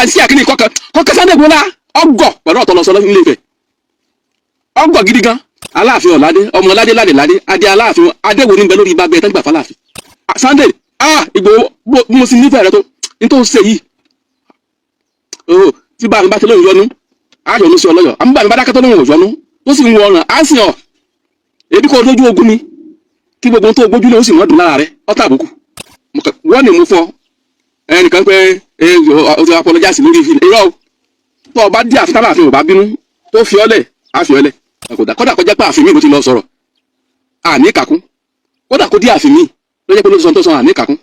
bá sí àkíní kọkàn kọkàn Sunday Igboho ọgọ pẹ̀lú ọ̀tọ̀ lọ sọ nílé Ifẹ̀, ọgọ gidi gan. Aláàfin ọ̀ládé, ọmọ ọládé ládé ládé adé aláàfin adéwo ní bẹ lórí ibà gbẹ tán gbà fáláàfin Sunday. Ah, Ìgbòho, bí mo sì nífẹ̀ẹ́ rẹ tó ní tó ń ṣe yìí o, tí bá mi bá ti lóun yọnu, á yọnu sí ọlọ́yọ̀. Àmú bá mi bá dákẹ́ tó lóun ò yọnu, tó sì ń wọ ọ̀ràn, á sìn ọ́. Ebi kò lójú ogun ni kí gbogbo tó gbójú lé ó sì wọ́n dùn lára rẹ ọ́tà àbùkù. Wọ́n ní mú fún ọ ẹnìkan pé ẹ ọ ti apologize lórí ìfilẹ̀ irọ́ o. Tó o bá dé àfi tábà àfihàn ò bá bínú tó fi ọ́ lẹ̀, á fi ọ́ lẹ̀. Kódà kó jẹ́ pé àfin mi ló ti lọ sọ̀rọ̀, àní kàkún. Kódà kó dé àfin mi ló jẹ́ pé ló ti sọ tó sọ, àní kàkún.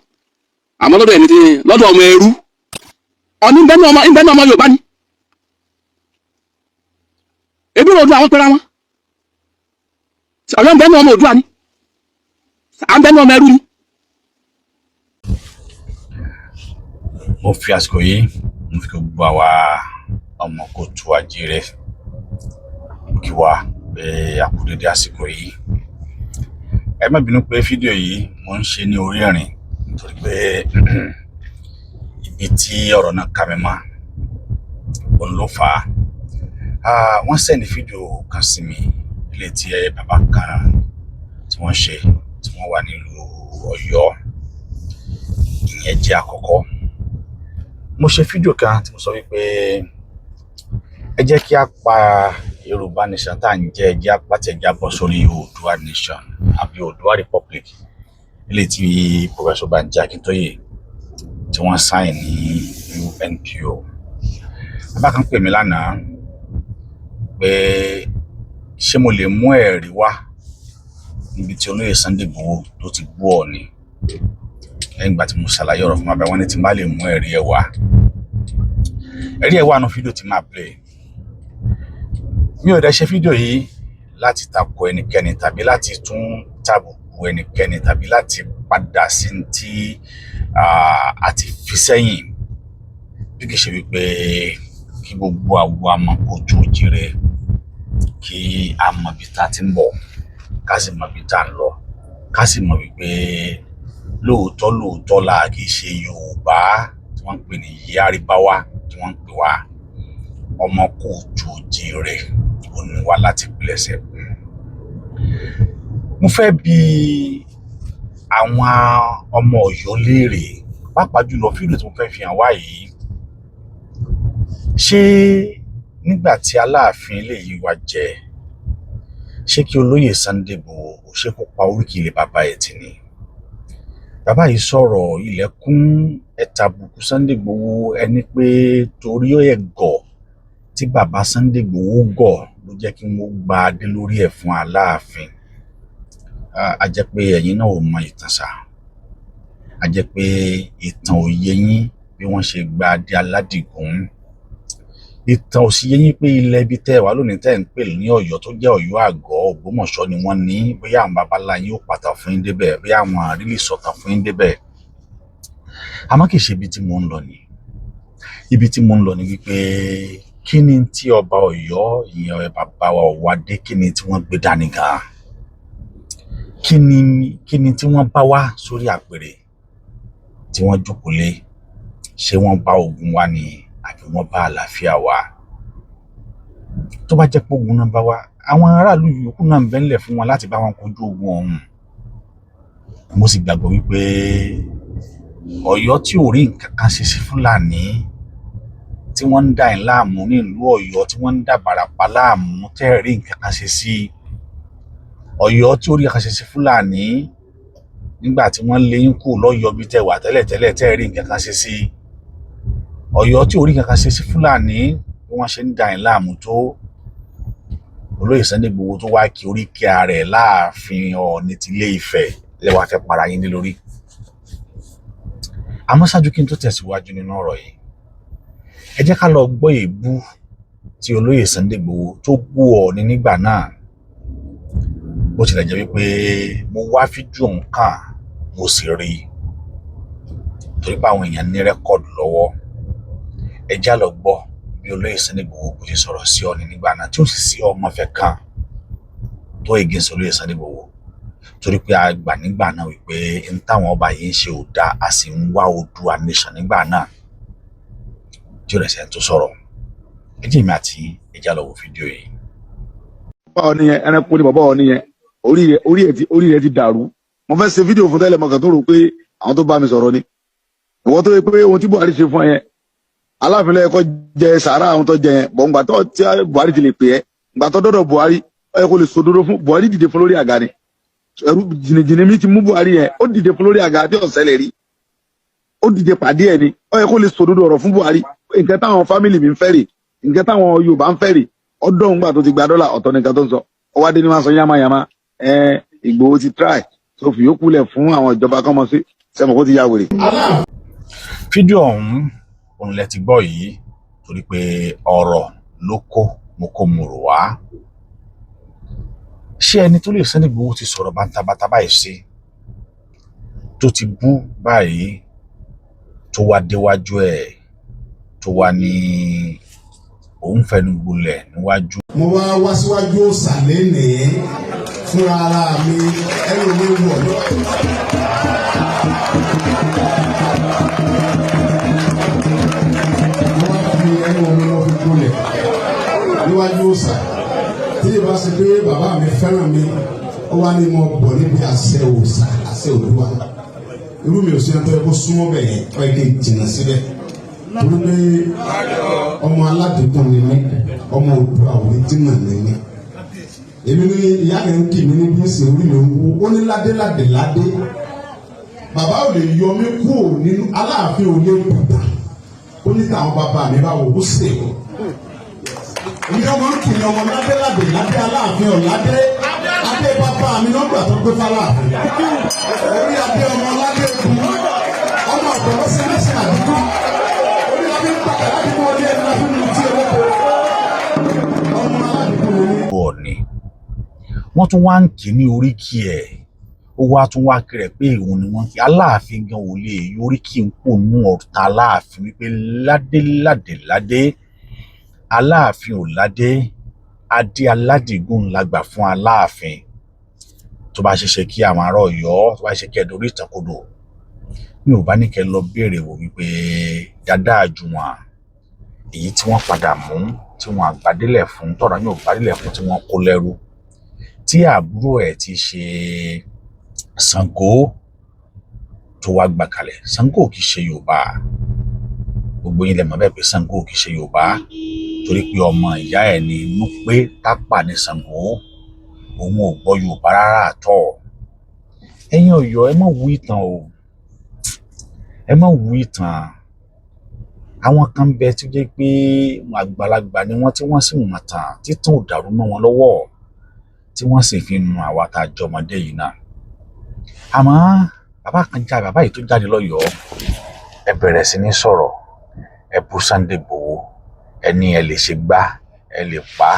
Àmọ́ lọ́dọ̀ ẹni tí lọ́dọ̀ ọmọ ẹrú ọ̀ní ìbẹ́nu ọmọ, ìbẹ́nu ọmọ Yorùbá ni ebi rò ọdún àwọn pẹ́ra wọn ọ̀yọ́, ìbẹ́nu ọmọ Oòduà ni, à ń bẹ́nu ọmọ ẹrú ni. Mo fi àsìkò yìí, mo fi gbogbo àwa ọmọ kóòtù àjíire kí wa pé a kú dédé àsìkò yìí. Ẹ má bínú pé fídíò yìí mo ń ṣe ní orí ìrìn, nítorí pé ibi tí ọ̀rọ̀ náà ká mi mọ́ òun ló fà á. Wọ́n send fídíò kan sí mi, ilé tí bàbá kan tí wọ́n ṣe, tí wọ́n wà nílùú Ọ̀yọ́. Ìyẹn jẹ́ àkọ́kọ́. Mo ṣe fídíò kan tí mo sọ wípé ẹ jẹ́ kí a pa Yorùbá Nation tá à ń jẹ́, ẹ jẹ́ apá tí ẹ já bọ́ sórí Oòduà Nation àbí Oòduà Republic, ilé tí Professor Banji Akintoye tí wọ́n sign ní UNPO. Bàbá kan pè mí lánàá pé ṣé mo lè mú ẹ̀rí wá níbi tí olóyè Sunday Igboho tó ti bú Ọọ̀ni. Lẹ́yìn ìgbà tí mo ṣàlàyé ọ̀rọ̀ fún bàbá, wọn ní tí n bá lè mú ẹ̀rí ẹ̀ wá. Ẹ̀rí ẹ̀ wà nù fídíò tí máa play. Mi ò dẹ̀ ṣe fídíò yìí láti tako ẹnikẹ́ni tàbí láti tún tàbùkù ẹnikẹ́ni tàbí láti padà sí tí a ti fi sẹ́yìn, bí kì í ṣe wípé kí gbogbo àwa ọmọ kóòtù òjìrè kí a mọ ibi tá a ti ń bọ̀, ká sì mọ ibi tá a ń lọ, ká sì mọ wípé lóòótọ́ lóòótọ́ la kì í ṣe Yorùbá tí wọ́n ń pè ní Yárìbáwá tí wọ́n ń pè wá. Ọmọ kóòtù òjìrè òun ni wá láti pilẹ̀ṣẹ̀. Mo fẹ́ bi àwọn ọmọ Ọ̀yọ́ léèrè, pàápàá jùlọ fídíò tí mo fẹ́ fi hàn wá yìí: ṣé nígbà tí Aláàfin eléyìí wá jẹ, ṣé kí olóyè Sunday Igboho, ṣé kó pa oríkì ilé bàbá ẹ̀ tì ní? Bàbá yìí sọ̀rọ̀ ilẹ̀kùn ẹ̀tàbùkù Sunday Igboho, ẹni pé torí ẹ̀ gọ̀ tí bàbá Sunday Igboho gọ̀ ló jẹ́ kí wọ́n gba adé lórí ẹ̀ fún Aláàfin. A jẹ́ pé ẹ̀yin náà ò mọ ìtàn ṣá. A jẹ́ pé ìtàn ò yé yín bí wọ́n ṣe gba adé Aládìgún. Ìtàn ò sì yé yín pé ilẹ̀ ibi tẹ́ ẹ wà lónìí, tẹ́ ẹ̀ ń pè ní Ọ̀yọ́, tó jẹ́ Ọ̀yọ́ àgọ́ Ògbómọ̀ṣọ́ ni wọ́n ní. Bóyá àwọn babalá yín ó pàtàkì fún yín débẹ̀, bóyá àwọn àrílì sọ̀tàn fún yín débẹ̀. Àmọ́ kì í ṣe ibi tí mò ń lọ ni. Ibi tí mò ń lọ ni wípé kí ni tí ọba Ọ̀yọ́, ìyẹn bàbá wa Ọ̀wádé, kí ni tí wọ́n gbé dání gan? Kí ni tí wọ́n bá wá sórí àpèrè tí wọ́n jókòó lé? Ṣé wọ́n bá ogun wá ni àbí wọ́n bá àlàáfíà wá? Tó bá jẹ́ pé ogun náà bá wá, àwọn aráàlú yòókù náà ń bẹ ńlẹ̀ fún wọn láti bá wọn kojú ogun ọ̀hún. Mo sì gbàgbọ́ wípé Ọ̀yọ́ tí ò rí nǹkan kan ṣe sí Fúlàní tí wọ́n ń dà yín láàmú nílùú Ọ̀yọ́, tí wọ́n ń dà Ìbàràpá láàmú, tẹ́ ẹ̀ rí nǹkan kan ṣe sí Ọ̀yọ́, tí ò rí nǹkan kan ṣe sí Fúlàní nígbà tí wọ́n lé yín kúrò lọ́yọ̀ọ́ bí tẹ́ wà tẹ́lẹ̀tẹ́lẹ̀, tẹ́ ẹ̀ rí nǹkan kan ṣe sí Ọ̀yọ́, tí ò rí nǹkan kan ṣe sí Fúlàní bí wọ́n ṣe ń dà yín láàmú tó, olóyè Sunday Igboho tó wá kí oríkì ara ẹ̀ láàfin Ọọ̀ni ti Ilé Ifẹ̀ lẹ wá fẹ́ para yín lé lórí. Àmọ́ ṣáájú kí n tó tẹ̀síwájú nínú ọ̀rọ̀ yìí, ẹ jẹ́ ká lọ gbọ́ èébú tí olóyè Sunday Igboho tó bú Ọọ̀ni nígbà náà. Bó tilẹ̀ jẹ́ wípé mo wá fídíò nǹkan, mo sì rí i, torí pé àwọn èèyàn ní record lọ́wọ́. Ẹ já lọ gbọ́ bí olóyè Sunday Igboho bó ṣe sọ̀rọ̀ sí Ọọ̀ni nígbà náà, tí ó sì sí ọmọ fẹ́ kàn tó against olóyè Sunday Igboho, torí pé a gbà nígbà náà wípé n táwọn ọba yìí ń ṣe ò dáa, a sì ń wá Oòduà Nation nígbà náà. Tí ó rẹ̀ sẹ́ni tó sọ̀rọ̀. Ẹ jẹ́ èmi àti ẹ já lọ wo fídíò yìí. Bàbá ọ nìyẹn, ẹranko ni bàbá ọ nìyẹn. Orí rẹ ti dàrú. Mo fẹ́ ṣe fídíò fún tẹ́lẹ̀, mo kàn tó rò pé àwọn tó bá mi sọ̀rọ̀ ni ìwọ tó yẹ pé ohun tí Buhari ṣe fún ẹ yẹn, Aláàfin ló yẹ kó jẹ sàárà àwọn tó jẹ yẹn bọ̀. Ǹgbà tó tí Buhari ti lè pè ẹ́, ǹgbà tó dọ́dọ̀ Buhari, ó yẹ kó lè sòdodo fún Buhari. Dìde fún lórí àga ni ẹrú jìnnìjìnnì mi ti mú Buhari yẹn. Ó dìde fún lórí àga tí ò ṣẹlẹ̀ rí, ó dìde pàdé ẹ ni. Ó yẹ kó lè sòdodo ọ̀rọ̀ fún Buhari, nǹkan táwọn family mi ń fẹ́ rè, nǹkan táwọn Yorùbá ń fẹ́ rè. Ọdún ńgbà tó ti gba dọ́là, ọ̀tọ̀ nìkan tó ń sọ. Ọwọ́ adé ni wọ́n sọ yánmayànmá. Ẹ Ìgbòho ti try tó fi yókù lẹ̀ fún àwọn ìjọba kọ́mọ sí sẹ́mo kó ti ya wèrè. Fídíò ọ̀hún òun lẹ ti gbọ́ yìí, torí pé ọ̀rọ̀ ló kó mo kó mo rò wá. Ṣé ẹni tó lè Sunday Igboho ti sọ̀rọ̀ bántabàntà báyìí sí, tó ti bú báyìí, tó wá déwájú ẹ̀, tó wá ní òun fẹnu gbolẹ̀ níwájú Mo wá wá síwájú òòsà lénìí fúnra ara mi, ẹnu mi wọ̀. Mo wá fi ẹnu mi, mo fi gbolẹ̀ níwájú òòsà. Tí ìbá ṣe pé bàbá mi fẹ́ràn mi, ó wá ní mo bọ̀ níbi àṣẹ òòsà, àṣẹ Oòduà. Irú mi ò sí ẹni tó yẹ kó súnmọ́ bẹ̀ yẹn, ó yẹ kí n jìnnà síbẹ̀, torí pé ọmọ aládùúgbò ni mí, ọmọ Oòduà òní ni mí. Èmi ní ìyá mi ń kì mí ní bí ń orí mi ń wú. Ó ní ládé ládé ládé, bàbá ò lè yọ mí kúrò nínú Aláàfin, ò lè bùdà. Ó ní táwọn bàbá mi bá wò ó sè o. Èmi ọmọ ń kì mí, ọmọ ládé ládé ládé, Aláàfin ọ̀ládé, adé bàbá mi lọ́gbà tó gbé fáláàfin, orí adé, ọmọ ládé kù, ọmọ ọ̀pọ̀lọ́ sí mẹ́sàn àdúgbò, orí adé ń pàtàkì ládùúgbò ọdẹ ẹni láti mú tí olóko, ọmọ aládùúgbò mi ní. Ọ̀ọ̀ni wọ́n tún wá ń kì í ní oríkì ẹ̀, ó wá tún wá kiri ẹ̀ pé òun ni wọ́n kí Aláàfin gan ò lè yọ oríkì ń pò nú ọ̀tá Aláàfin, wípé ládé ládé ládé, Aláàfin ò ládé, adé aládìgún la gbà fún Aláàfin. Tó bá ṣeéṣe kí àwọn ará Ọ̀yọ́, tó bá ṣe kí ẹ dorí ìtàn kodò, mi ò bá ní kẹ́ lọ béèrè wò wípé Dàda Àjùwọ̀n, èyí tí wọ́n padà mú, tí wọ́n àgbádélẹ̀ fún tọ̀rọ̀ yóò gbádélẹ̀ fún, tí wọ́n kó lẹ́rú, tí àbúrò ẹ̀ ti ṣe Ṣàngó tó wá gbà kalẹ̀. Ṣàngó kì í ṣe Yorùbá, gbogbo yín lẹ mọ̀ bẹ́ẹ̀ pé Ṣàngó kì í ṣe Yorùbá, torí pé ọmọ ìyá ẹ̀ ní inú pé Tápà ní Ṣàngó. Òun ò gbọ́ Yorùbá rárá àtọ̀. Ẹ̀yin Ọ̀yọ́, ẹ má wú ìtàn o, ẹ má wú ìtàn. Àwọn kan bẹ tí ó jẹ́ pé àgbàlagbà ni wọ́n, tí wọ́n sì mọ̀ tàn títàn ò dàrú mọ́ wọn lọ́wọ́, tí wọ́n sì fi nu àwa tá a jọmọdé yìí náà. Àmọ́ bàbá kan jáde, bàbá yìí tó jáde lọ́yọ̀ọ́, ẹ bẹ̀rẹ̀ sí ní sọ̀rọ̀, ẹ bú Sunday Igboho, ẹ ní ẹ lè ṣe gbá, ẹ lè pa,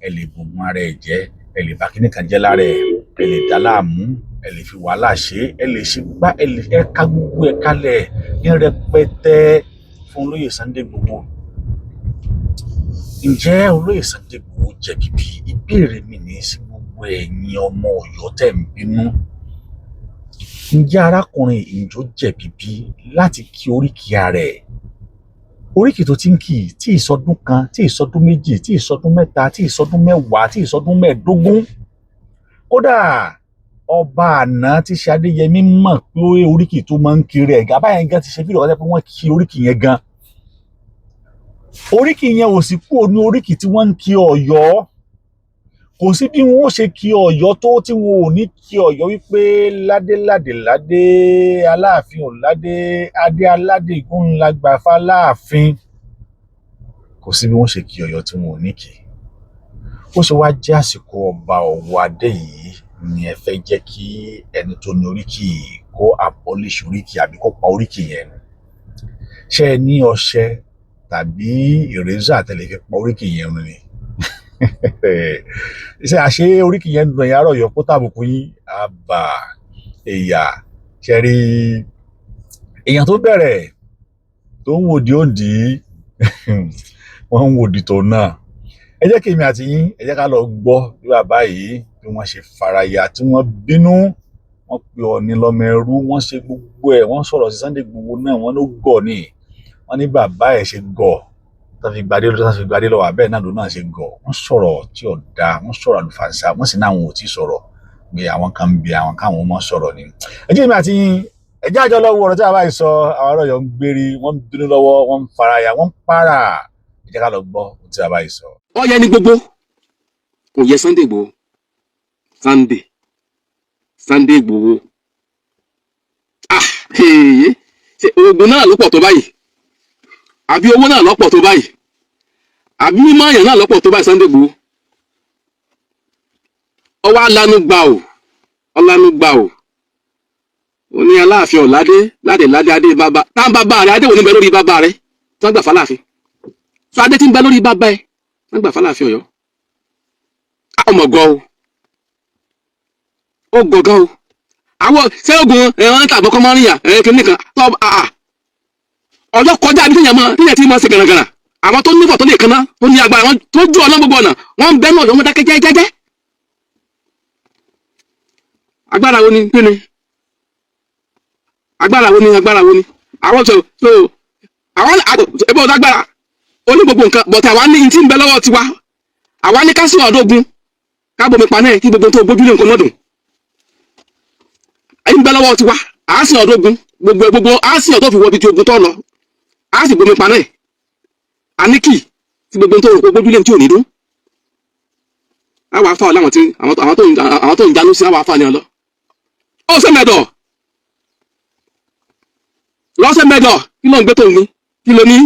ẹ lè bùnmọ́ ara ẹ jẹ́, ẹ lè bá kíní kan jẹ́ lára ẹ, ẹ lè dá láàmú, ẹ lè fi wàhálà ṣe, ẹ lè ṣe gbá, ẹ lè ẹ ká gbogbo ẹ kalẹ̀ ní rẹpẹtẹ fún olóyè Sunday Igboho. Ǹjẹ́ olóyè Sunday Igboho jẹ̀bi bí? Ìbéèrè mi ní sí gbogbo ẹ̀yin ọmọ Ọ̀yọ́ tẹ̀ ń bínú. Ǹjẹ́ arákùnrin ìjọ jẹ̀bi bí láti kí oríkì ara ẹ̀, oríkì tó ti ń kì í, tí ìsọdún kan, tí ìsọdún méjì, tí ìsọdún mẹ́ta, tí ìsọdún 10, tí ìsọdún 15? Kódà ọba àná tí ṣe Adéyẹmí mọ̀ pé oríkì tó máa ń kiri ẹ̀ gàbá yẹn gan ti ṣe fídíò kan pé wọ́n kí oríkì yẹn gan. Oríkì yẹn ò sì kúrò ní oríkì tí wọ́n ń kí Ọ̀yọ́. Kò sí bí wọn ó ṣe kí Ọ̀yọ́ tó tí wọn ò ní kí Ọ̀yọ́ wípé ládé ládé ládé, Aláàfin ò ládé, adé aládé ìgúnlágbà fáláàfin. Kò sí bí wọn ṣe kí Ọ̀yọ́ tí wọn ò ní kí. Ó ṣe wá jẹ́ àsìkò ọba Ọ̀wọ̀ adé yìí ni ẹ fẹ́ jẹ́ kí ẹni tó ní oríkì kó abolish oríkì àbí kó pa oríkì yẹn? Ṣé ẹ ní ọṣẹ tàbí eraser tẹ́ lè fi pa oríkì yẹn run ni? Ṣé àṣé oríkì yẹn ń dùn ẹ̀yin ará Ọ̀yọ́ kó tàbùkù yín? Àbà èyà ṣe rí èèyàn tó bẹ̀rẹ̀ tó ń wòdì òǹdí, wọ́n ń wòdì tó náà. Ẹ jẹ́ kí èmi àti yín, ẹ jẹ́ ká lọ gbọ́ bí bàbá yìí, bí wọ́n ṣe faraya, tí wọ́n bínú, wọ́n pe Ọọ̀ni lọ́mọ ẹrú, wọ́n ṣe gbogbo ẹ̀, wọ́n sọ̀rọ̀ sí Sunday Igboho náà, wọ́n ló gọ̀ ni, wọ́n ní bàbá ẹ̀ ṣe gọ̀. Tó fi gbadé, tó fi gbadé lọ́wọ́ abẹ́ẹ̀ náà ló náà ṣe gọ̀. Wọ́n sọ̀rọ̀ tí ò dáa, wọ́n sọ̀rọ̀ àlùfànṣá, wọ́n sì ní àwọn ò tí sọ̀rọ̀ pé àwọn kan ń bẹ àwọn káwọn mọ̀ sọ̀rọ̀ ni. Ẹ jẹ́ mi àti ẹ jẹ́ àjọ lọ́wọ́ ọ̀rọ̀ tí a bá yìí sọ. Àwọn ọ̀rọ̀ yọ̀ ń gbérí, wọ́n ń bínú lọ́wọ́, wọ́n ń faraya, wọ́n ń para. Ẹ jẹ́ ká lọ gbọ́ ohun tí a bá yìí sọ. Ó yẹ ní gbogbo kò yẹ Sunday Igboho. Sunday, Sunday Igboho, ah, èyí ṣe oògùn náà ló pọ̀ tó báyìí, àbí owó náà ló pọ̀ tó báyìí, àbí mímọ́ àyàn náà ló pọ̀ tó báyìí? Sunday Igboho, ọwọ́ alánú gbà ò, ọlánú gbà ò. Ó ní Aláàfin Ọ̀ládé ládé ládé adé bàbá tá ń bàbá rẹ, adé wo ní bẹ lórí bàbá rẹ tí wọ́n gbà fáláàfin? Sọ adé tí ń bẹ lórí bàbá ẹ wọ́n gbà fáláàfin Ọ̀yọ́. Ọmọ gọ o, ó gọ gan o. Àwọn ṣé ogun ẹ̀rọ ń tàbọ̀ kọ́ mọ́ríyà ẹ̀rọ kìíní kan tọ́ àà ọjọ́ kọjá bí téèyàn mọ téèyàn ti mọ ṣe gànàgànà. Àwọn tó nífọ̀ tó lè kanná tó ní agbára wọn tó ju ọ̀nà gbogbo ọ̀nà wọn ń bẹ́ náà wọn dákẹ́ jẹ́jẹ́jẹ́. Agbára wo ni? Kí ni agbára wo ni? Agbára wo ni àwọn tó tó àwọn ẹbí ọ̀dọ́ agbára oní gbogbo nǹkan bọ̀tẹ̀ àwa ní ti ń bẹ lọ́wọ́ tiwa. Àwa ní kásìwọ̀n ọ̀dọ́gun kábomi paná ẹ̀ kí gbogbo tó gbójúlé nǹkan mọ́dún ń bẹ lọ́wọ́ tiwa. À á sìn ọ̀dọ́gun gbogbo gbogbo, à á sìn ọ̀dọ́ fi wọ ibi tí ogun tó lọ, à á sì bomi paná ẹ̀. Àníkì tí gbogbo tó rò pé gbójúlé tí ò ní dún. Àwọn afa láwọn tí àwọn tó ń jánu sí àwọn afa ni ọ lọ. Ó ṣe mẹ́dọ̀ lọ́sẹ̀ mẹ́dọ̀. Kí ló ń gbé tó ń gbé? Kí ló ní?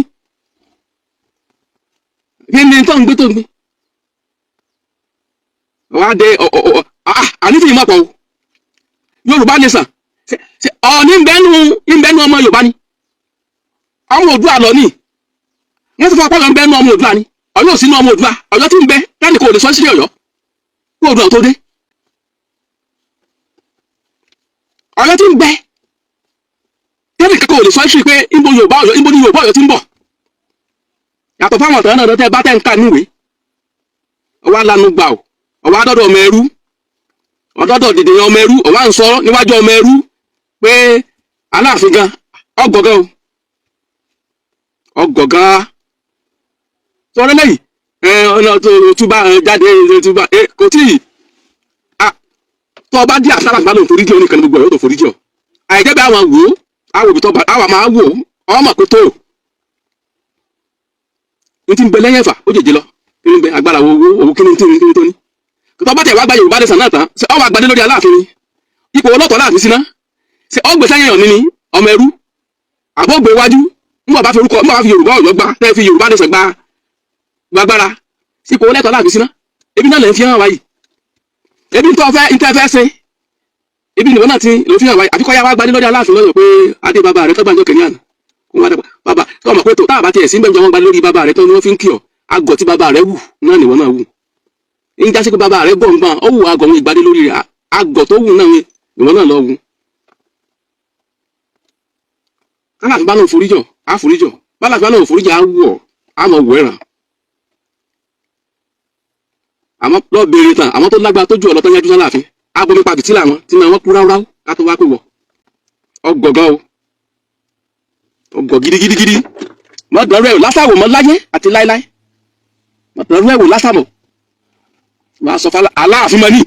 Kí ni tó ń gbé tó ń gbé? Wàá dé ọ ọ ọ àní tí yìí má pọ̀ o. Yorùbá nation, Ọ̀ọ́ni ń bẹ́nu ọmọ Yorùbá ni, ọmọ Oòduà lọ ní. Wọ́n ti fọ ọpọlọ ń bẹ́nu ọmọ Oòduà ni. Ọ̀yọ́ ò sínú ọmọ Oòduà. Ọ̀yọ́ tí ń bẹ tẹ́nì kò lè sọ sílẹ̀ Ọ̀yọ́ kó Oòduà tó dé. Ọ̀yọ́ tí ń bẹ tẹ́nì kò lè sọ sí pé ìbò Yorùbá Ọ̀yọ́, ìbò ní Yorùbá Ọ̀yọ́ tí ń bọ̀, yàtọ̀ fáwọn ọ̀tọ̀ náà tẹ́ bá tẹ́ ń kà níwèé. Ọwọ́ alánú gbà ò, ọwọ́ adọ́dọ̀ ọmọ ẹrú, ọdọ́dọ̀ dìde ọmọ ẹrú, ọwọ́ à ń sọ níwájú ọmọ ẹrú pé Aláàfin gan ọgọgán o, ọgọgán sọ̀rọ̀ lẹ́yìn ẹ ọ̀nà tó túbà jáde túbà ẹ kò tí ì tó ọba dí àṣà àgbà lòun foríjì oníkan ní gbogbo ọ̀yọ́ tó foríjì ọ. Àìjẹ́ bí àwọn wò ó, àwọn òbí tó bá àwọn máa wò ó, ọmọ pé tó ní ti ń bẹ lẹ́yìn ẹ̀fà ó jèjì lọ. Kí ni ń bẹ? Agbára wo? Owó owó kí ni tí ní tó ní tó bá tẹ̀ wá gba Yorùbá nation náà tán? Ṣe ọwọ́ àgbàdé lórí Aláàfin ni? Ipò ọlọ́tọ̀ láàfin síná? Ṣe ọgbẹ́ sẹ́yìn ọ̀ní ni ọmọ ẹrú àbọ̀gbé iwájú ńgbà bá fi orúkọ, ńgbà bá fi Yorùbá Ọ̀yọ́ gbá tẹ́ fi Yorùbá nation gba gbàgbára sípò ọlẹ́tọ̀ láàfin síná? Ebi náà lè fi hàn wáyìí. Ebi tó fẹ́ ń tẹ́ fẹ́ ṣe ebi nìwọ náà ti ló fi hàn wáyìí. Àfikọ́ yá wá gbadé lórí Aláàfin lọ́yọ̀ pé adé bàbá rẹ tọ́gbàjọ́ kìnìún àná kó wá dàgbà bàbá tó ọmọ pé tó táàbà tiẹ̀ sí bẹ́ẹ̀ jọ wọ́n gbadé lórí bàbá rẹ tó ní wọ́n fi ń kí ọ. Àgọ̀ tí bàbá rẹ wù náà nìwọ náà wù ń jásí pé bàbá rẹ gọ̀ ń gbọ́n ó wù àgọ̀ wọn ìgbadé lórí rẹ. Àgọ̀ tó wù náà nìwọ náà lọ wù. Aláàfin bá náà foríjọ á foríjọ, bálàfin bá náà foríjọ á wù ọ, á mọ wù ẹ̀ràn. Àmọ́ lọ béèrè tán àwọn tó lágbára tó ju ọ̀lọ́tọ́ yájú sáláàfin abomi pa fìtílà wọn tí wọn kú ráúráú ká tó wá pé wọ ọgọgán o, ọgọ gidigidigidi. Mọ dọrọ ẹ lásàwò mọ láyé àti láéláé. Mọ dọrọ ẹ wò lásàmọ. Wàá sọ fún Aláàfin mọ ní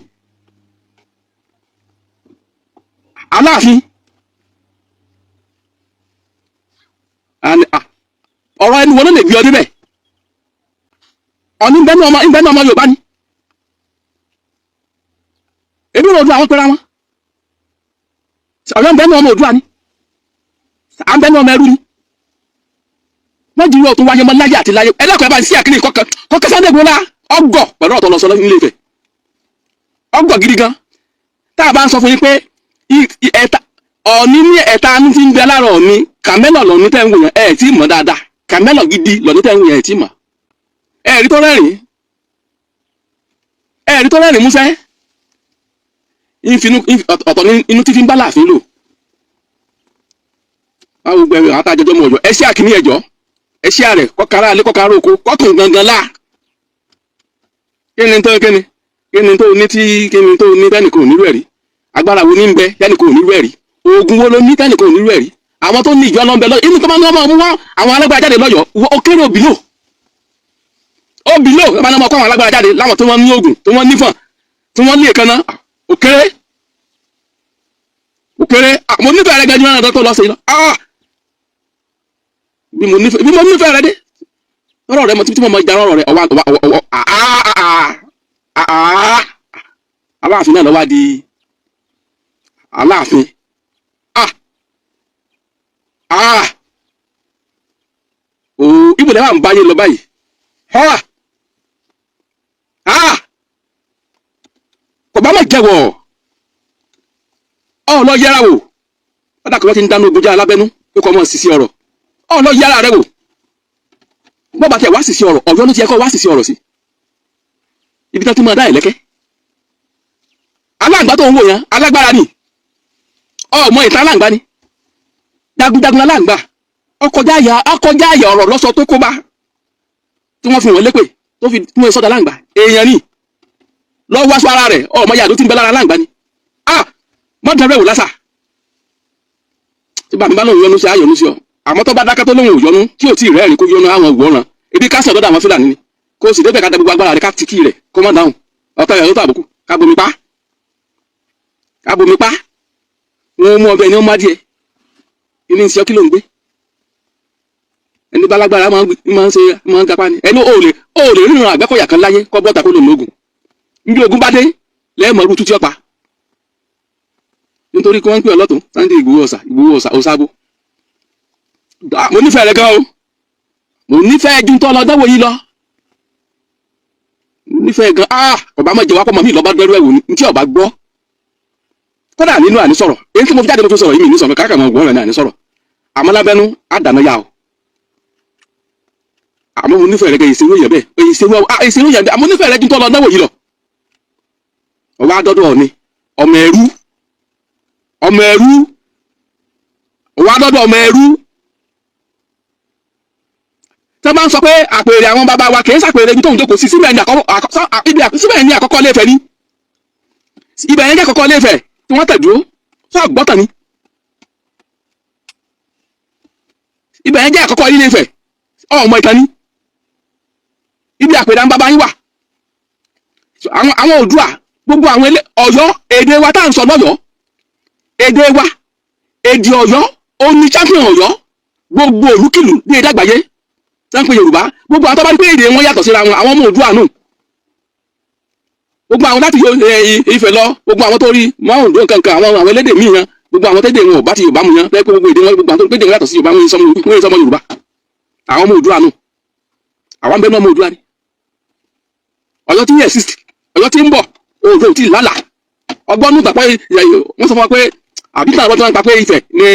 Aláàfin ọ̀rọ̀ ẹnu wọn ló lè gbé ọ débẹ̀. Ọ̀ní nbẹ́nu ọmọ, nbẹ́nu ọmọ Yorùbá ni. Ebi rò Oòduà àwọn pera wọn. Ọ̀yọ́ nbẹ́nu ọmọ Oòduà ni, à ń bẹ́nu ọmọ ẹrú ni. Wọ́n di irú ọ̀tún wáyé mọ́ láyé àti láyé. Ẹlẹ́kọ̀ọ́ ẹ bá ń sí àkíní kọ́kẹ́ kọ́kẹ́ Sunday Igboho ọgọ̀ pẹ̀lú ọ̀tọ̀ lọ sọ nílé Ifẹ̀. Ọgọ̀ gidi gan. Tá a bá ń sọ fún yín pé ẹ̀ta Ọ̀ọ̀ni ní ẹ̀ta ní ti ń bẹ lára Ọ̀ọ̀ni kàmẹ́lọ̀ lọ́ní tẹ́ ń wò yẹn, ẹ̀ tí mọ̀ dáadáa. Kàmẹ́lọ̀ gidi lọ́ní tẹ́ ń wò yẹn, ẹ̀ tí mọ̀. Ẹ̀ rí tó rẹ́rìn, ẹ̀ rí tó rẹ́rìn músẹ́. Ìfinú ọ̀tọ̀ ní inú tí fi ń bá láàfin lò. Báwo gbẹ̀rẹ̀ àwọn àtàjọjọ́ mọ̀ ọ̀yọ́ ẹ ṣé àkíní ẹ̀jọ́ ẹ ṣé àrẹ̀ kọ́kàrá alẹ́ kọ́kàrá oko kọ́kùn gangan láà. Kí ni tó kí ni kí ni tó ní tí kí ni tó ní tẹ́nìkan ò nírú ẹ̀rí? Agbára wo ní ń bẹ tẹ́nìkan ò nírú ẹ̀rí? Oògùn wo ló ní tẹ́nìkan ò nírú ẹ̀rí? Àwọn tó ní ìjọ ló ń bẹ lọ́yọ̀ inú tó máa ń lọ́mọ mú wá àwọn alágbára jáde lọ́yọ̀. Ó kéré òbí lò. Bìlò ẹ bá ní ọmọ kọ́ àwọn alágbára jáde láwọn tó wọ́n ní oògùn, tó wọ́n nífọ̀n, tí wọ́n ní èékánná. Òkèrè òkèrè. Mo nífẹ̀ẹ́ rẹ gẹ́gẹ́ bí wọ́n tó lọ sí lọ. Bí mo nífẹ̀ẹ́ rẹ dé ọ̀rọ̀ rẹ, mo tí mo mọ ìjà ọ̀rọ̀ rẹ. Ọwọ́ ọwọ́ Aláàfin náà lọ́wọ́ di Aláàfin. Ooo, ibo lẹ́wà ń báyé lọ báyìí? Kò bá má jẹ́wọ́ ọ lọ yẹra wò. Ọ̀dà kò wọ́n ti ń dáná ogun já alábẹ́nú pé kò mọ̀ sísí ọ̀rọ̀. Ọ lọ yẹra rẹ wò. Bọ́ba tẹ̀ wá sísí ọ̀rọ̀, Ọ̀yọ́ ló ti yẹ kó wá sísí ọ̀rọ̀ sí, ibi tó ti máa dá ẹ̀lẹ́kẹ́. Aláǹgbá tó ń wò yẹn, alágbára ni. Ọmọ ìta aláǹgbá ni, jagunjagun aláǹgbá. Ọkọjá àyà ọ̀rọ̀ lọ́sọ tó kó bá tí wọ́n fi wọ́n lépè tó fi tí wọ́n sọ́dọ̀ aláǹgbá. Èèyàn ni lọ́wọ́ aṣọ ara rẹ̀. Ọmọ yàtọ̀ tí ń bẹ lára aláǹgbá ni. Ah, mọ́ dẹrẹ́ wò lásà. Tí bàmí bá lóun yọnu sí, àyọnu sí ọ. Àmọ́ tó bá dákẹ́ tó lóun ò yọnu, tí ò tí ì rẹ́rìn kó yọnu, àwọn òwòrán ebi ká sọ̀dọ̀ àwọn Fúlàní ni. Kó o sì débẹ̀, ká dẹ gbogbo agbára rẹ̀, ká tìkì rẹ̀, kó mọ́ dáhùn ọ̀tọ̀ rẹ̀ tó àbùkù. Ká bomi pa, ká bomi pa. Wọn mú ọbẹ̀ ní wọn má díẹ̀ inú ìṣe. Kí ló ń gbé? Ẹni bá lágbára máa ń ṣe, máa ń gapá ni. Ẹni ò lè ríran Àgbẹ̀kọ̀yà kan láyé kọ́ bọ́ta kó lò lóògùn. Níbi ogun bá dé lẹ́ẹ̀mọ́ irú tútí ọ̀pá, nítorí kí wọ́n ń pè ọlọ́tún Sunday Ìgbòho ọ̀sà, Ìgbòho ọ̀sà ọ̀sàbò. Mo nífẹ̀ẹ́ rẹ gan o. Mo nífẹ̀ẹ́ ju tọ́ lọ dánwò yìí lọ. Mo nífẹ̀ẹ́ gan. Ah, ọba máa jẹ wá pọ̀ mọ́ mi lọ́ba dẹ́rú ẹ̀wò ní tí ọba gbọ́. Kódà nínú àní sọ̀rọ̀ èyí tí mo fi jáde, mo fi sọ̀rọ̀ yìí, mi ní sọ̀rọ̀ káàkiri àwọn ògbọ́n rẹ̀ ní àní sọ̀rọ̀. Àmọ́ lábẹ́nú àdànà yà o. Àmọ́ mo nífẹ̀ẹ́ rẹ gan. Ìṣerú yẹn bẹ́ẹ̀, ìṣerú yẹn bẹ́ẹ̀. Àmọ́ nífẹ̀ẹ́ rẹ ju tọ́ lọ dánwò yìí lọ. Ọba adọ́dọ̀ ọ̀ni ọmọ ẹrú, ọmọ ẹrú, ọwọ́ adọ́dọ̀ ọmọ ẹrú. Tẹ́ bá ń sọ pé àpèrè àwọn bàbá wa kì í sàpèrè ibi tó ń jókòó sí síbẹ̀ ní àkọ́kọ́, síbẹ̀ ní àkọ́kọ́ Ilé-Ifẹ̀ ní ibẹ̀ yẹn jẹ́ àkọ́kọ́ Ilé-Ifẹ̀ tí wọ́n tẹ̀dúró sọ àgbọ́tàn ni. Ibẹ̀ yẹn jẹ́ àkọ́kọ́ Ilé-Ifẹ̀. Ọmọ ìtàn ni ibi àpèrè àwọn bàbá yín wà. Àwọn Oòduà, gbogbo àwọn ilé Ọ̀yọ́, èdè wa tá à ń sọ lọ́yọ̀ọ́, èdè wa, èdè Ọ̀yọ́ ó ní champion Ọ̀yọ́. Gbogbo olúkìlú ní èdè àgbáyé tá ń pe Yorùbá, gbogbo àwọn tó bá ní pé èdè wọn yàtọ̀ síra wọn, àwọn ọmọ Oòduà nù. Gbogbo àwọn láti Ifẹ̀ lọ, gbogbo àwọn tó rí márùndún nǹkan, àwọn elédè míì yan, gbogbo àwọn tẹ́dẹ̀ wọn ò bá ti Yorùbá mu yan, pé gbogbo èdè wọn, gbogbo àwọn tó gbédè wọn yàtọ̀ sí Yorùbá, wọn yìí sọmọ Yorùbá. Àwọn ọmọ Oòduà nù. Àwọn bẹ́ẹ̀ náà, ọmọ Oòduà ni. Ọ̀yọ́ tí ń exist, Ọ̀yọ́ tí ń bọ̀, Oòduà ò tí ì lálàá ọgbọ́n nù tàpá. Wọ́n sọ fún wa pé àbí tàn àwọn tí wọ́n pa pé Ifẹ̀ ní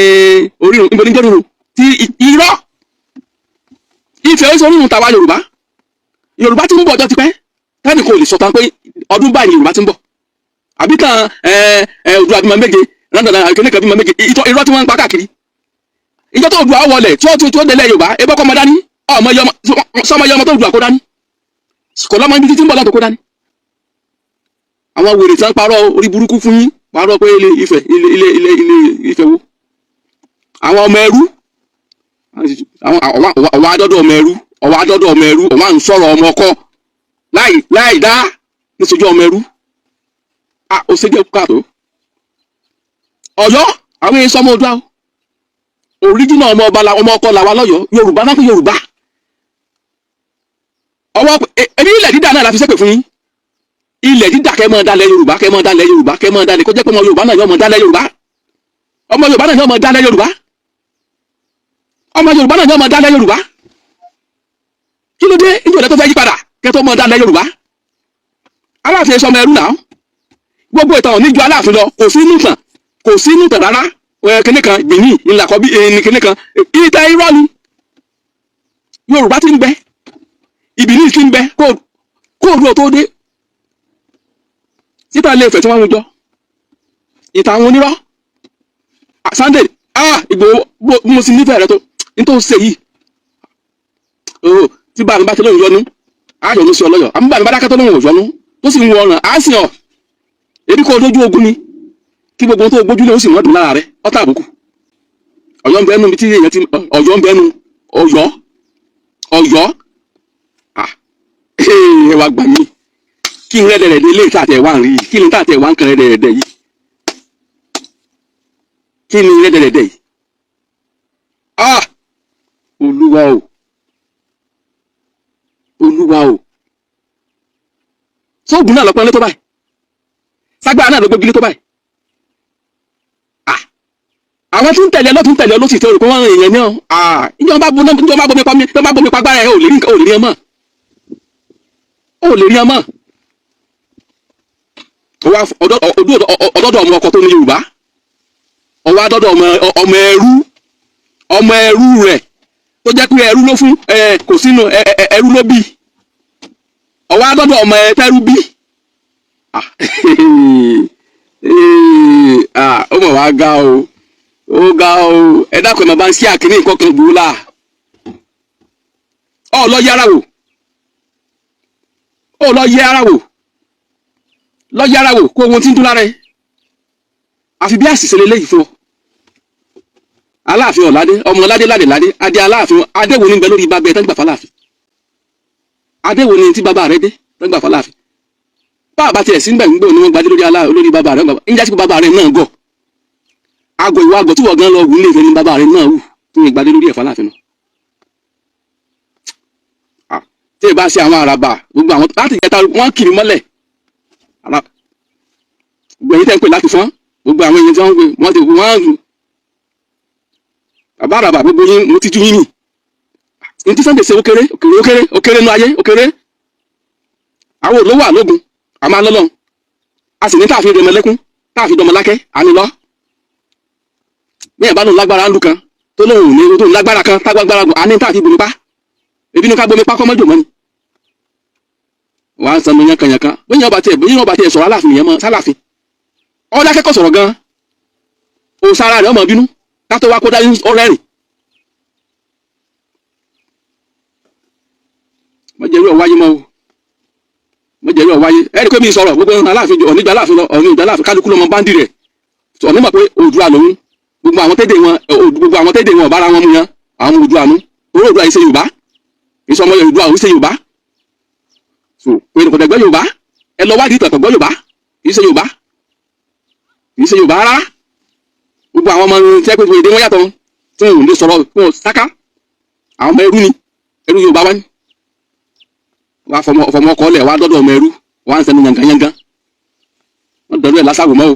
orírun. Níbo ní jẹ́ orírun tí irọ́? Ifẹ̀ ó sọ orírun tàwa Yorùbá. Yorùbá tí ń bọ̀ ọjọ́ ti pẹ́, tẹ́nì kò lè sọ tán pé ọdún báyìí ni Yorùbá ti ń bọ̀. Àbí tàn ẹ ẹ Oòduà bímọ 7, rádàdà kìnìún kan bímọ 7, irọ́ tí wọ́n ń pa káàkiri. Ìjọ tó Oòduà wọlẹ̀ tí ó tó délẹ̀ Yorùbá, ebí ọkọ̀ ọmọ dání, ọmọ sọmọ yọmọ tó Oòduà kó dání, kò lọ́mọ ibi títí ń bọ̀ lọ́tọ̀ kó dání. Àwọn wèrè tí wọ́n parọ́ orí burúkú fún yín, parọ́ pé ilé Ifẹ̀, ilé Ifẹ̀ wo? Àwọn ọmọ ẹrú, àwọn ọwọ́ adọ́dọ̀ ọmọ ẹrú, ọwọ́ adọ́dọ̀ ọmọ ẹrú, ọwọ́ à ń sọ̀rọ̀ ọmọ ọkọ láì láì dá níṣojú ọmọ ẹrú. A ò ṣe jẹ́ káàtó. Ọ̀yọ́, àwọn èso ọmọ Oòduà original, ọmọ ọba, ọmọ ọkọ làwa lọ́yọ̀ọ́. Yorùbá náà pé Yorùbá ọwọ́ ebi ilẹ̀ dídà náà la fi ṣépè fún yín. Ilẹ̀ dídà, kẹ́ mọ́ dalẹ̀ Yorùbá, kẹ́ mọ́ dalẹ̀ Yorùbá, kẹ́ mọ́ dalẹ̀, kó jẹ́ pé ọmọ Yorùbá náà yọ ọmọ dalẹ̀ Yorùbá, ọmọ Yorùbá náà yọ ọmọ dalẹ̀ Yorùbá, ọmọ Yorùbá náà yọ ọmọ dalẹ̀ Yorùbá. Kí ló dé? Ìjọba tó fẹ́ yí padà kẹ́ tó mọ́ dalẹ̀ Yorùbá. Aláàfin sọmọ ẹrú náà. Gbogbo ìtàn òní ju Aláàfin lọ. Kò sí inú tàn, kò sí inú tàn rárá. Kíní kan Benin ńlá kọ́ bí kíní kan, ìtàn irọ́ ni. Yorùbá ti ń bẹ, ìbílí ti ń bẹ kóòdù tó dé síta ilé Ifẹ̀ tí wọ́n ń jọ ìtàn àwọn onírọ́. Sunday, ah, Ìgbòho, mo sì nífẹ̀ẹ́ rẹ tó nítorí ṣe yìí o. Tí bá mi bá ti lóun yọnu, á yọnu sí ọlọ́yọ̀. Àmú bá mi bá dákẹ́ tó lóun ò yọnu, tó sì ń wọ ọ̀ràn, á sìn ọ́. Ebi kò dójú ogun ni kí gbogbo tó gbójúlé ó sì wọ́n dùn lára rẹ. Ọ́tà àbùkù. Ọ̀yọ́ ń bẹ́nu tí èèyàn ti Ọ̀yọ́ ń bẹ́nu Ọ̀yọ́. Ọ̀yọ́, ah, Ẹ wá gbà mí. Kí n rẹ́dẹ̀rẹ̀dẹ̀ ilé ìta àtẹ̀ wá ń rí yìí? Kí ni tá àtẹ̀ wá ń kan rẹ́dẹ̀rẹ̀dẹ̀ yìí? Kí ni rẹ́dẹ̀rẹ̀dẹ̀ yìí? Ah, Olúwa o, Olúwa o! Sóògùn náà lọ́pọ̀ lé tó báyìí, ságbára náà ló gbógi lé tó báyìí. Ah, àwọn tí ń tẹ̀lé ọlọ́tún tẹ̀lé ọlọ́sì tó rò pé wọ́n rìn èèyàn ní ọ́. Ah, ìjọba ìjọba bomi pa mi, ìjọba bomi pa gbára ẹ̀, ò lè rí nǹkan, ò lè rí ọmọ, ò lè rí ọmọ. Ọdọdọ ọmọ ọkọ tó ní Yorùbá, ọwọ́ adọ́dọ̀ ọmọ ẹrú, ọmọ ẹrú rẹ̀ tó jẹ́ pé ẹrú ló fún ẹ, kò sínú ẹrú ló bí. Ọwọ́ adọ́dọ̀ ọmọ ẹ tẹ́rú bí. Ah, ah, ó mọ̀ wá ga o, ó ga o. Ẹ dákun, ẹ máa bá ń ṣí àkíní nǹkan kan gbòó la. Ọ lọ yẹ ara wò, ó lọ yẹ ara wò, lọ yẹ ara wò kó ohun tí ń dún lára ẹ. Àfi bí àṣìṣe lélẹ́yìí fún ọ. Aláàfin Ọ̀ládé, ọmọ Ládé Ládé Ládé, adé Aláàfin, adéwo ní bẹ lórí bàbá ẹ tán gbà fáláàfin? Adéwo ní tí bàbá rẹ dé tán gbà fáláàfin? Bá a bá tiẹ̀ sí ń bẹ̀ ń gbé òní wọn gbadé lórí alá lórí bàbá rẹ ń jásí pé bàbá rẹ náà gọ̀ àgọ̀. Ìwà àgọ̀ tí wọ́n gan lọ wù nílé Ifẹ̀ ní bàbá rẹ náà wù tí wọ́n gbadé lórí ẹ̀ fáláàfin náà. Ah, tí ì bá ṣe àwọn àràbà, gbogbo àwọn láti jẹta wọn kiri mọ́lẹ̀, gbogbo ẹ̀yin tẹ́ ń pè láti fọ́n, gbogbo àwọn èèyàn tí wọ́n ń pè, wọ́n ti wọ́n bàbá àràbà, gbogbo yín, mo ti ju yín nì ní tí Sunday ṣe. Ó kéré, ó kéré, ó kéré, ó kéré nú ayé, ó kéré. Àwọn olówó àlógun a máa lọ́lọ́, a sì ní táàfin dọmọlẹ́kún, táàfin dọmọlákẹ́ àní lọ. Bí ẹ̀ bá lóun lágbára ńlú kan, tó lóun ò ní tó lágbára kan tágbára gùn, àní táàfin bomi pa ebi ní ká bomi pa kọ́mọ́jò mọ́ni. Wàá sanu yankanyankan. Bóyá ọba tiẹ̀ sọ̀rọ̀ Aláàfin yẹn mọ́ sálàfin ọ̀dà akẹ́kọ̀ọ́ sọ̀rọ̀ gan, òsàrà rẹ̀ ọmọ bínú kátó wá kó dá ọ̀rẹ́rìn. Mọ̀jẹ̀rú ọ̀ wáyé mọ́ o, mọ̀jẹ̀rú ọ̀ wáyé. Ẹ̀rí pé mi sọ̀rọ̀ gbogbo Aláàfin ọ̀níjà Aláàfin lọ, ọ̀níjà Aláàfin, kálukú lọ́mọ báńdì rẹ̀. Ọ̀ní mọ̀ pé Oòduà lòun. Gbogbo àwọn tẹ́dẹ̀ wọn, gbogbo àwọn tẹ́dẹ̀ wọn ọ̀bára wọn mú yan àwọn Oòduà nú torí Oòduà yìí ṣe Yorùbá, kì í sọ ọmọ Oòduà, òun ṣe Yorùbá. So pé kò dẹ̀gbẹ́ Yorùbá, ẹ lọ wádìí ìtàn, gbọ́ Yorùbá, kì í ṣe Yorùbá, kì í ṣe Yorùbá rárá. Gbogbo àwọn ọmọ tẹ́ pé èdè wọn yàtọ̀, tí wọn ò lè sọ̀rọ̀ fún wọn sáká, àwọn ọmọ ẹrú ni, ẹrú Yorùbá wá ní wàá fọmọ fọmọ ọkọ lẹ, wàá dọdọ ọmọ ẹrú, wàá ń sẹnu yanganyangan. Wọn dọdọ ẹ lásàwò mọ o.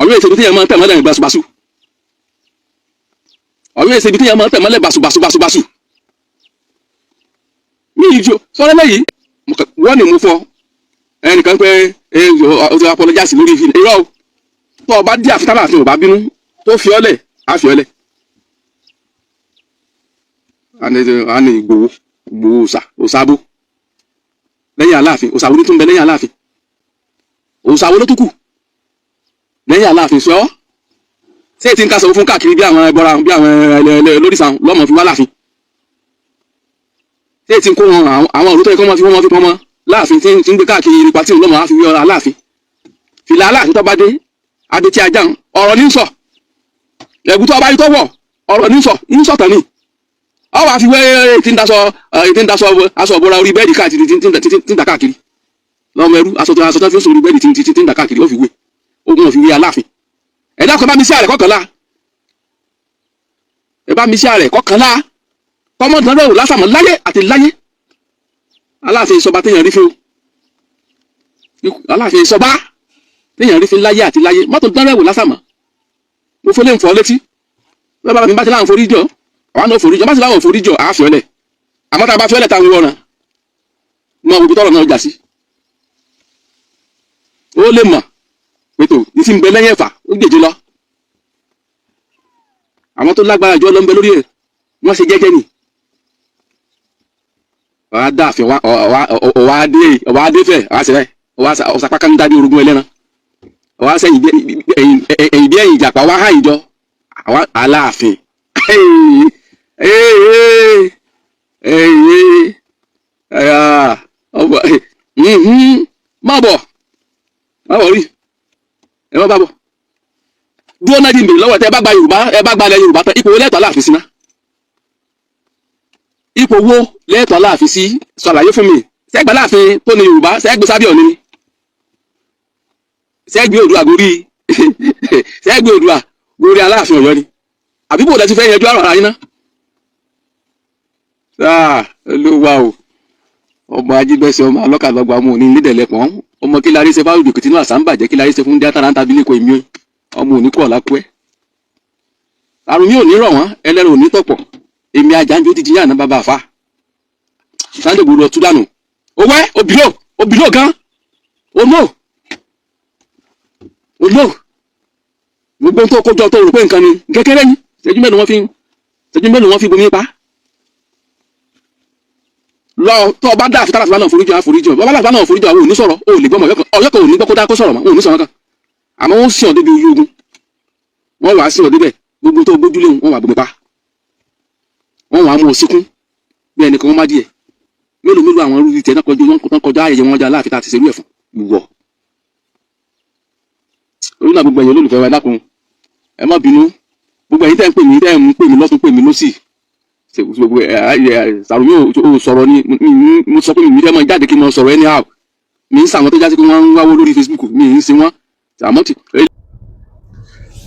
Ọ̀rọ̀ èsè ibi tí yẹn máa ń tẹ̀ mọ́lẹ̀ basubasu, ọ̀rọ̀ èsè ibi tí yẹn máa ń tẹ̀ mọ́lẹ̀ basubasu. Mi ìjọ sọ́rọ́ lẹ́yìn wọ́n ní mú fún ọ ẹnìkan pé ẹ ọ ti apologize lórí ìfilẹ̀. Irọ́ o. Tó o bá dí àfi tábà fi ò bá bínú tó fi ọ́ lẹ̀, á fi ọ́ lẹ̀. Àní Ìgbòho, Ìgbòho òòṣà, òòṣà bó lẹ́yìn Aláàfin? Òòṣà wo ló tún bẹ lẹ́yìn Aláàfin? Òòṣà wo ló tún kù lẹ́yìn Aláàfin? Sọ ọ́ ṣé ètí ń ká sọ fún káàkiri bí àwọn ẹbọra, bí àwọn ẹlẹ lóríṣà lọ́mọ fi wá láàfin? Ṣé ètí ń kó wọn àwọn òrùtọ́ yẹ kó máa fi wọ́n máa fi pọ́n mọ́ láàfin, tí ń gbé káàkiri nípa tí òun lọ́mọ á fi wí Aláàfin? Fìlà Aláàfin tó bá dé adé tí ajá ń ọ̀rọ̀ ní sọ, ẹ̀gún tó bá yí tó wọ̀, ọ̀rọ̀ ní sọ, ń sọ̀tàn ni. Ọ wàá fi wé tí ń daṣọ, tí ń daṣọ aṣọ ìbora orí bẹ́ẹ̀dì káàkiri, tí ń dà káàkiri lọ́mọ ẹrú, aṣọ tó fi ń sọ orí bẹ́ẹ̀dì tí ń dà káàkiri, ó fi wé ogun, ó fi wé Aláàfin. Ẹ dákun, ẹ bá mi sí àrẹ kọkànlá, ẹ bá mi sí àrẹ kọkànlá, kọ́mọ́tàn rẹ̀ ò lásàmọ́ láyé àti láyé. Aláàfin ìsọba téèyàn rí fún o, Aláàfin ìsọba téèyàn rí fún láyé àti láyé. Mọ́tò dán rẹ̀ wò lásàmọ́. Mo fọlé ń fọ́ létí bẹ́ẹ̀. Bá mi bá ti láwọn forí jọ, àwọn náà forí jọ, bá ti láwọn forí jọ, àá fiọ́lẹ̀. Àmọ́ tá a bá fiọ́lẹ̀, táwọn wọ̀ràn mọ òbí tọrọ náà jà sí, ó lè mọ̀ pẹ̀tò ní ti ń bẹ lẹ́yìn ẹ̀fà, ó gbèjì lọ. Àwọn tó lágbára jọ lọ ń bẹ lórí ẹ̀, wọ́n ṣe jẹ́jẹ́ ni. Wàá dá àfẹ́, ọ̀wá adé fẹ́, ọ̀wá sẹ́fẹ́, ọ̀wá ọ̀sàpá kan dá bí orogún ẹlẹ́ran, ọ̀wá sẹ́yìn bí ẹ̀yìn bí ẹ̀yìn ìjàpá, ọ̀wá hàn ìjọ àwa Aláàfin. Ọmọ má bọ̀, má bọ̀ rí ẹ, má bá bọ̀. Dúró náà, di mbèrè lọ́wọ́ tẹ. Ẹ bá gba Yorùbá, ẹ bá gba ilẹ̀ Yorùbá tán, ipò wo lẹ́tọ̀ọ́ Aláàfin sí ná? Ipò wo lẹ́tọ̀ọ́ Aláàfin sí? Ṣàlàyé fún mi. Sẹ́gbẹ́ Aláàfin tó ní Yorùbá, sẹ́gbẹ́ sábẹ́ Ọ̀ọ̀ni ni? Sẹ́gbẹ́ Oòduà gorí, sẹ́gbẹ́ Oòduà gorí Aláàfin Ọ̀yọ́ ni? Àbí bò lẹ́tí fẹ́ yanjú àrùn ara yín náà? Olúwa o! Ọmọ ajígbẹ́sẹ̀, ọmọ alọ́kàlọ́gba, ọmọ òní nídẹ̀lẹ́pọ̀n, ọmọ kí lárí ṣe fáwọn ìdòkìtì náà, àṣà ń bàjẹ́. Kí lárí ṣe fún díátà ráńtà bí lẹ́kọ̀ọ́? Èmi ọmọ òní kú ọ̀la kú ẹ́. Àrùn mi ò ní rọ̀ wọ́n, ẹlẹ́rìí ò ní tọ̀pọ̀. Èmi ajáǹjó ti jiyàn àná bàbá àfa. Sunday Igboho tú dànù. Owó ẹ òbílò òbílò gan olóò olóò. Gbogbo tó kójọ tó rò pé nǹkan ni kékeré ni, ṣẹ́jú mélòó wọ́n fi bomi pa lọ. Tó o bá dá àfitá láti náà foríjì, àforíjì ọ bàbá láti náà foríjì. Àwọn ò ní sọ̀rọ̀, o ò lè gbọ́mọ Ọ̀yọ́ kan ò ní gbọ́ kó dá kó sọ̀rọ̀ mọ́, ò ní sọ̀rọ̀ kan. Àmọ́ wọ́n sìn ọ́ débi ojú ogun, wọ́n wàá sìn ọ́ débẹ̀. Gbogbo tó gbójúlé, wọ́n wàá bomi pa, wọ́n wàá mú ọ síkún bí ẹnìkan. Wọ́n má díẹ̀ mélòó mélòó àwọn irú tiẹ̀ náà kọjú, wọn kọjá ayẹyẹ wọn já láàfin tá a ti ṣerú ẹ̀ fún ìwọ orí náà. Gbogbo ẹ̀yin olólùfẹ́ wa, ẹ dákun, ẹ má bínú. Gbogbo ẹ̀yin tẹ́ ń pè mí, tẹ́ ń pè mí lọ́tún, pè mí lọ́sì, gbogbo ẹ Sàrùmí ò sọ̀rọ̀ ni. Mo sọ pé mi fẹ́ máa jáde kí n máa sọ̀rọ̀ anyhow. Mi ń sàwọn tó jásí pé wọ́n ń wáwó lórí Facebook, mi ń ṣe wọ́n àmọ́ tí.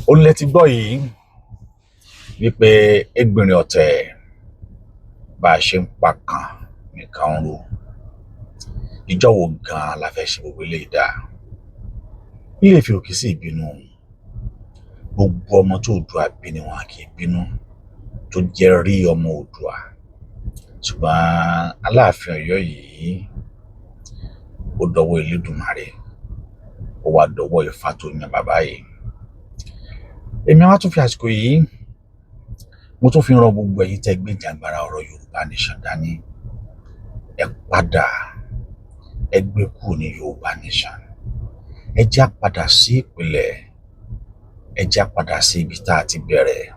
Ó lẹ ti gbọ́ yìí wípé Ẹgbìnrin ọ̀tẹ̀, bá a ṣe ń pa kan nìkan ń ro. Ìjọ wo gan-an la fẹ́ ṣe gbogbo eléyìí dáa? Ilé Ifẹ̀ òkè sí ìbínú. Gbogbo ọmọ tó Oòduà bí ni wọn kì í bínú, tó jẹ́ rí ọmọ Oòduà. Ṣùgbọ́n Aláàfin Ọ̀yọ́ yìí, ó dọwọ́ Elédùmarè, ó wá dọwọ́ Ifá tó yan bàbá yìí. Èmi wá tún fi àsìkò yìí, mo tún fi rọ gbogbo ẹ̀yin tẹ́ gbé jàǹgbara ọ̀rọ̀ Yorùbá Nation dání, ẹ padà, ẹ gbé kúrò ní Yorùbá Nation. Ẹ já padà sí ìpìlẹ̀, ẹ já padà sí ibi tá a ti bẹ̀rẹ̀,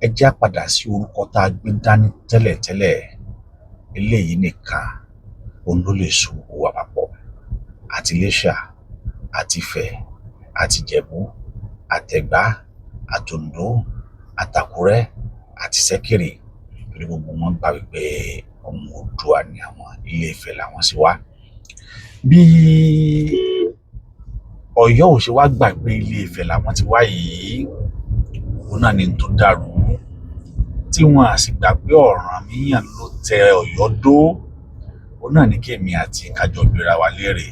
ẹ já padà sí orúkọ tá a gbé dání tẹ́lẹ̀tẹ́lẹ̀. Eléyìí nìkan òun ló lè so gbogbo wa papọ̀, àti Iléṣà, àti Ifẹ̀, àti Ìjẹ̀bú, àtẹ̀gbá, àtòǹdó, àtàkúrẹ́, àti Ṣẹ̀kírì, torí gbogbo wọn gbà wípé ọmọ Oòduà ni àwọn, Ilé Ifẹ̀ làwọn sì wá. Bí Ọ̀yọ́ ò ṣe wá gbàgbé Ilé Ifẹ̀ làwọn ti wá yìí, òun náà ni tó dàrú tí wọn à sì gbà pé Ọ̀rànmíyàn ló tẹ Ọ̀yọ́ dó. Òun náà ní kémi àti kájọ gbéra wa léèrè,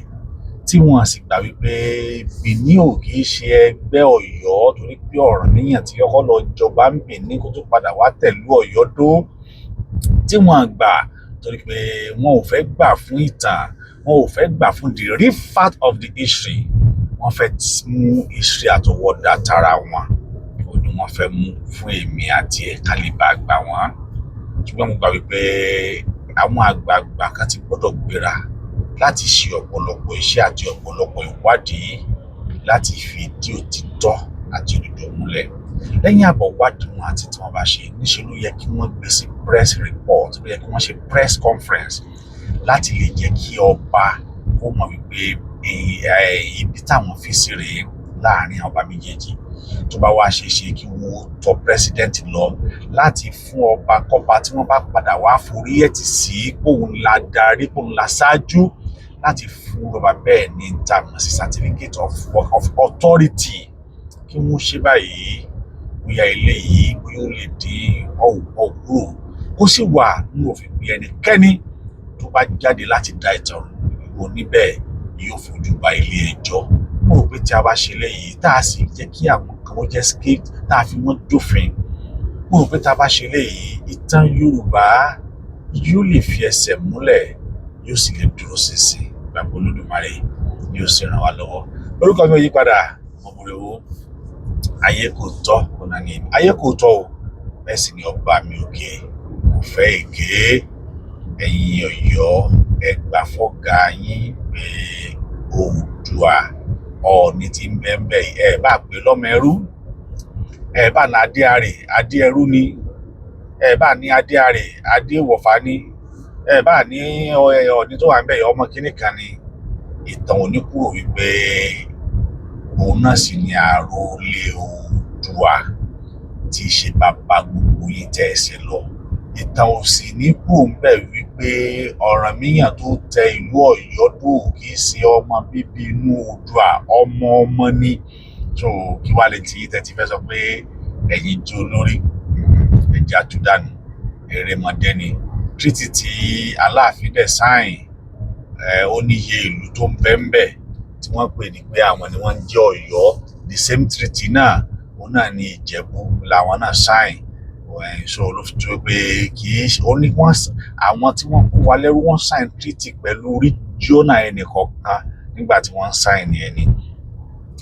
tí wọn à sì gbà wípé Benin ò kì í ṣe ẹgbẹ́ Ọ̀yọ́, torí pé Ọ̀rànmíyàn tí kọ́kọ́ lọ jọba ń Benin kó tó padà wá tẹ̀lú Ọ̀yọ́ dó, tí wọn gbà torí pé wọn ò fẹ́ gbà fún ìtàn, wọn ò fẹ́ gbà fún the real fact of the history. Wọ́n fẹ́ mú history àtọwọ́dá tara wọn, ó ní wọ́n fẹ́ mú fún èmi àti ẹ̀ ká lè bá gbà wọ́n. Ṣùgbọ́n mo gbà wípé àwọn àgbààgbà kan ti gbọ́dọ̀ gbéra láti ṣe ọ̀pọ̀lọpọ̀ iṣẹ́ àti ọ̀pọ̀lọpọ̀ ìwádìí láti fi ìdí òtítọ́ àti òdodo múlẹ̀. Lẹ́yìn àbọ̀ wádìí wọn àti tí wọ́n bá ṣe, níṣẹ́ ló yẹ kí wọ́n gbé sí press report, ló yẹ kí wọ́n ṣe press conference láti lè jẹ́ kí ọba kó mọ̀ wípé ibi táwọn fi sí rèé láàrin ọba méjèèjì. Tó bá wá ṣe é ṣe, kí wọ́n tọ̀ president lọ láti fún ọba kọba tí wọ́n bá padà wá forí ẹ̀ tì sí pòun la darí, pòun la ṣáájú, láti fún ọba bẹ́ẹ̀ ní tá a mọ̀ sí certificate of authority, kí wọ́n ṣe báyìí. Bóyá eléyìí, bóyá ó lè dín ọ̀wọ̀ kúrò, kó sì wà nínú òfin pé ẹnikẹ́ni tó bá jáde láti da ìtàn rú níbẹ̀ yóò fojú ba ilé ẹjọ́. Mo rò pé tí a bá ṣe léyìí, tá a sì jẹ́ kí àwọn kan wọ́n jẹ́ script, tá a fi wọ́n jófin, mo rò pé tá a bá ṣe léyìí, ìtàn Yorùbá yóò lè fi ẹsẹ̀ múlẹ̀, yóò sì lè dúró ṣinṣin. Gbàgbọ́ Olódùmarè yóò sì ràn wá lọ́wọ́. Orúkọ mi ò yí padà, Ọmọbìnrin ayé kò tọ́ ọ̀nà ni ayé kò tọ́ o. Bẹ́ẹ̀ sì ni ọba mi òkè kò fẹ́ èké. Ẹ̀yin Ọ̀yọ́, ẹ gbà fọ́gà yín pé Oòduà Ọọ̀ni tí ń bẹ́ẹ̀ bẹ́ẹ̀. Ẹ bá pè lọ́mọ ẹrú, ẹ bá ní adé àrè, adé ẹrú ni. Ẹ bá ní adé àrè, adé ìwọ̀fà ni. Ẹ bá ní Ọọ̀ni tó wà ń bẹ̀ yìí, ọmọ kínní kan ni. Ìtàn ò ní kúrò wípé òun náà sì ni àròlé Oòduà tí í ṣe bàbá gbogbo yín tẹ́ ẹ ṣe lọ. Ìtàn ò sì ní kúrò ńbẹ̀ wípé Ọ̀rànmíyàn tó tẹ ìlú Ọ̀yọ́ dó kì í ṣe ọmọ bíbí inú Oòduà, ọmọ ọmọ ni. So kí wàá lè tí tẹ́ ti fẹ́ sọ pé ẹ̀yin jẹ́ olórí ẹ̀jẹ̀ àtúndànù erémọdé ni. Treaty tí Aláàfin dẹ̀ sign ẹ̀, ó níye ìlú tó ń bẹ ń bẹ̀ tí wọ́n pè ní pé àwọn ni wọ́n ń jẹ́ Ọ̀yọ́. The same treaty náà, òun náà ni Ìjẹ̀bú làwọn náà sign. So ló fi tó pé kì í ṣe ó ní wọ́n, àwọn tí wọ́n kó wa lẹ́rú, wọ́n sign treaty pẹ̀lú regional ẹnì kọ̀ọ̀kan nígbà tí wọ́n ń sign ẹni.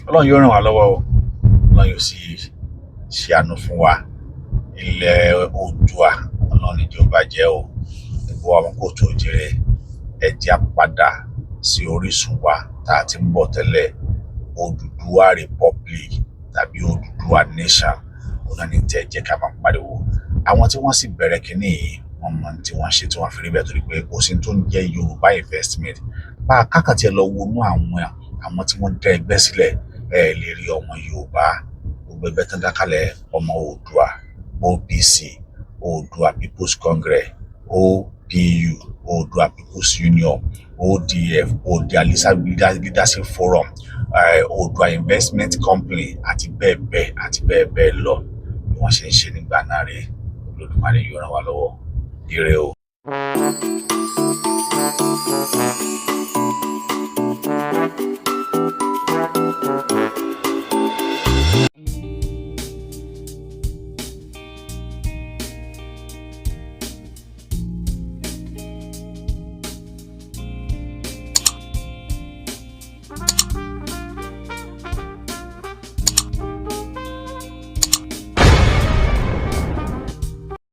Ọlọ́run yóò ràn wá lọ́wọ́ o, Ọlọ́run yóò sì ṣe àánú fún wa. Ilẹ̀ Oòduà, Ọlọ́run ní jẹ́ ó bàjẹ́ o. Gbogbo àwọn kóòtù òjìrè, ẹ jẹ́ á padà sí orísun wa tá a ti ń bọ̀ tẹ́lẹ̀, Odùduwà Republic tàbí Odùduwà Nation. Òun náà ní tẹ́ ẹ jẹ́ ká máa pariwo. Àwọn tí wọ́n sì bẹ̀rẹ̀ kínní yìí, wọ́n mọ tí wọ́n ṣe tí wọ́n fi rí bẹ́ẹ̀, torí pé kò sí tó ń jẹ́ Yorùbá investment. Bá a kákàtí ẹ lọ wọnú àwọn tí wọ́n dá ẹgbẹ́ sílẹ̀, ẹ lè rí ọmọ Yorùbá. Gbogbo ẹgbẹ́ tán dá kalẹ̀, ọmọ Oòduà, OPC, Oòduà People's Congress, OPU, Oòduà People's Union, ODF, Oòduà Leadership Forum, Oòduà Investment Company àti bẹ́ẹ̀ bẹ́ẹ̀ àti bẹ́ẹ̀ bẹ́ẹ̀ lọ. Bí wọ́n ṣe ń ṣe nígbà náà rèé. Olódùmarè yóò ràn wá lọ́wọ́. Ire o.